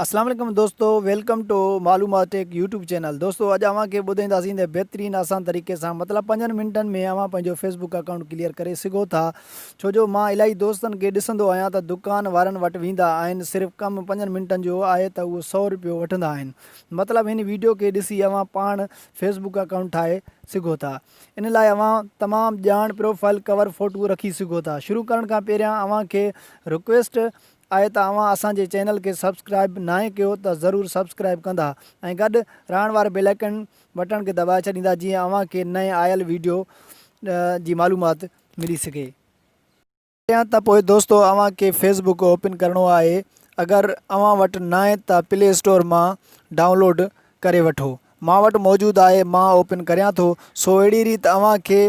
اسلام عليڪم دوستو welcome two معلومات ٽيڪ يوٽيوب چينل دوستو اڄ اوهان کي ٻڌائينداسين ته بهترين آسان طريقي سان مطلب پنجن منٽن ۾ اوهان پنهنجو فيسبوڪ اڪائونٽ ڪليئر ڪري سگهو ٿا ڇو جو مان الاهي دوستن کي ڏسندو آهيان ته دڪان وارن وٽ ويندا آهن صرف ڪم پنجن منٽن جو آهي ته اهو سو روپيو وٺندا آهن مطلب هن ويڊيو کي ڏسي اوهان پاڻ فيسبوڪ اڪائونٽ ٺاهي سگهو ٿا ان لاء اوهان تمام ڄاڻ پروفائل ڪور فوٽو رکي سگهو ٿا شروع ڪرڻ کان پهريان اوهان کي رڪويسٽ آهي ته اوهان اسان جي چينل کي سبسڪرائب ناهي ڪيو ته ضرور سبسڪرائب ڪندا ۽ گڏ رهڻ واري بيل آئيڪن بٽڻ کي دٻائي ڇڏيندا جيئن اوهان کي نئين آيل ويڊيو جي معلومات ملي سگهي. پهريان ته پوء دوستو اوهان کي فيس بڪ اوپن ڪرڻو آهي اگر اوهان وٽ ناهي ته پلي اسٽور مان ڊائونلوڊ ڪري وٺو مان وٽ موجود آهي مان اوپن ڪريان ٿو سو اهڙي ريت اوهان کي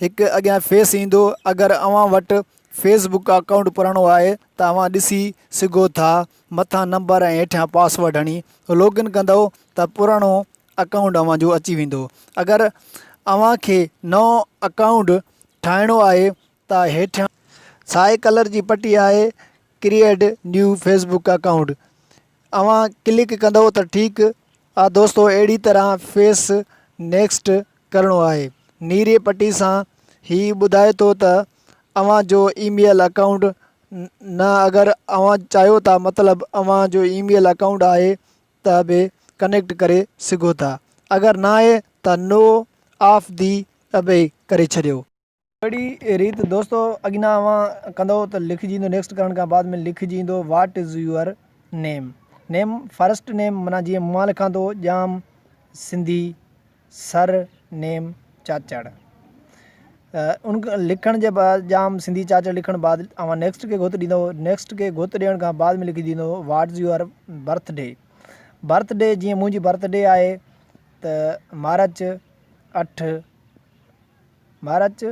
هڪ اڳيان فيس ايندو اگر اوهان وٽ فيس بڪ اڪائونٽ پراڻو آهي ته اوهان ڏسي سگهو ٿا مٿان نمبر ۽ هيٺيان پاسورڊ هڻي لاگ ان ڪندؤ ته پراڻو اڪائونٽ اوهان جو اچي ويندو اگر اوهان کي نئون اڪائونٽ ٺاهڻو آهي ته هيٺيان سائي ڪلر جي پٽي آهي ڪريئيٽ نيو فيس بڪ اڪائونٽ اوهان ڪلڪ ڪندؤ ته ٺيڪ آ دوستو اهڙي طرح فيس نيڪسٽ ڪرڻو آهي نيري پٽي سان هي ٻڌائي ٿو ته اوهان جو اي ميل اڪائونٽ نه اگر اوهان چاهيو ٿا مطلب اوهان جو اي ميل اڪائونٽ آهي ته به ڪنيڪٽ ڪري سگهو ٿا اگر ناهي ته نو آف the ابي ڪري ڇڏيو. اهڙي ريت دوستو اڳيان اوهان ڪندو ته لکجي ايندو نيڪسٽ ڪرڻ کان بعد ۾ لکجي ايندو what is your name name first name معنيٰ جيئن مان لکان ٿو ڄام سنڌي سر نيم چاچڙ ان لکڻ جي بعد ڄام سنڌي چاچڙ لکڻ بعد اوهان نيڪسٽ کي گهت ڏيندو نيڪسٽ کي گهت ڏيڻ کان بعد ۾ لکجي ايندو what is your birthday birth day جيئن منهنجي برٿ ڊي آهي ته مارچ اٺ مارچ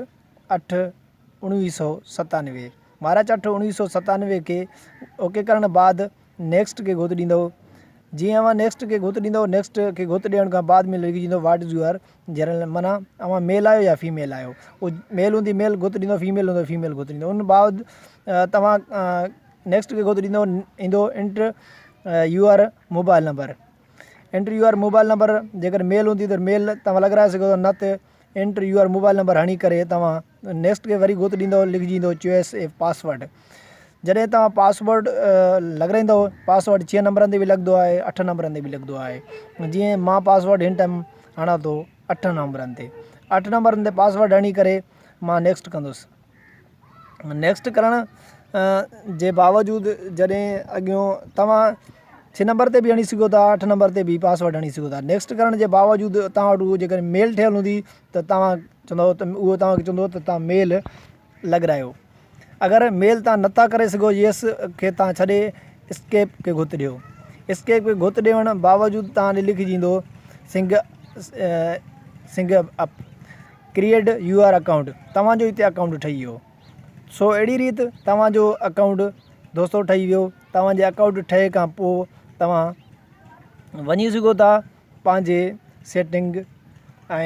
اٺ اڻويهه سو 97 مارچ اٺ اڻويهه سو 97 کي اوڪي ڪرڻ بعد نيڪسٽ کي گهت ڏيندو جيئن اوهان نيڪسٽ کي گهت ڏيندو نيڪسٽ کي گهت ڏيڻ کان بعد ۾ لکجي ايندو what is your general معنيٰ اوهان ميل آهيو يا فيميل آهيو اهو ميل هوندي ميل گهت ڏيندو فيميل هوندو فيميل گهت ڏيندو ان بعد توهان نيڪسٽ کي گهت ڏيندو ايندو enter your mobile number enter your mobile number جيڪڏهن ميل هوندي ته ميل توهان لڳرائي سگهو ٿا نه ته انٽر your mobile number هڻي ڪري توهان نيڪسٽ کي وري گوت ڏيندو لکجي ايندو چوائس اي پاسورڊ جڏهن توهان پاسورڊ لڳرائيندو پاسورڊ ڇهه نمبرن تي به لڳندو آهي اٺ نمبرن تي به لڳندو آهي جيئن مان پاسورڊ هن ٽائيم هڻان ٿو اٺ نمبرن تي اٺ نمبرن تي پاسورڊ هڻي ڪري مان نيڪسٽ ڪندس نيڪسٽ ڪرڻ جي باوجود جڏهن اڳيون توهان ڇهه نمبر تي به هڻي سگهو ٿا اٺ نمبر تي به پاسورڊ هڻي سگهو ٿا نيڪسٽ ڪرڻ جي باوجود توهان وٽ اهو جيڪڏهن ميل ٺهيل هوندي ته توهان چوندو ته اهو توهان کي چوندو ته توهان ميل لڳرايو اگر ميل توهان نٿا ڪري سگهو يس کي توهان ڇڏي اسڪيپ کي گهت ڏيو اسڪيپ کي گهت ڏيڻ باوجود توهان ڏي لکجي ايندو sign sign up create your account توهان جو هتي اڪائونٽ ٺهي ويو سو اهڙي ريت توهان جو اڪائونٽ دوستو ٺهي ويو توهان جي اڪائونٽ ٺهي کان پوء توهان وڃي سگهو ٿا پنهنجي سيٽنگ ۽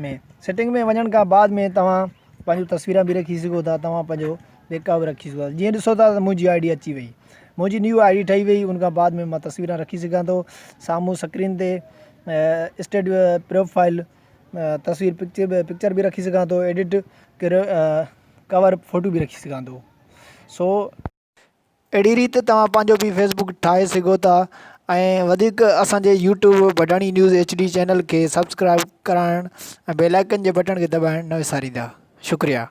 ۾ سيٽنگ ۾ وڃڻ کان بعد ۾ توهان پنهنجون تصويران به رکي سگهو ٿا توهان پنهنجو بيڪ اپ رکي سگهو ٿا جيئن ڏسو ٿا ته منهنجي I D اچي وئي منهنجي نيو I D ٺهي وئي ان کان بعد ۾ مان تصويران رکي سگهان ٿو سامهون سڪرين تي اسٽيٽ پروفائل تصوير پڪچر به رکي سگهان ٿو ايڊٽ ڪور فوٽو به رکي سگهان ٿو سو اهڙي ريت توهان پنهنجو به فيس بڪ ٺاهي سگهو ٿا ۽ وڌيڪ اسان جي YouTube Badani news H D channel کي سبسڪرائب ڪرائڻ ۽ بيل آئيڪن جي بٽڻ کي دٻائڻ نه وساريندا شڪريا.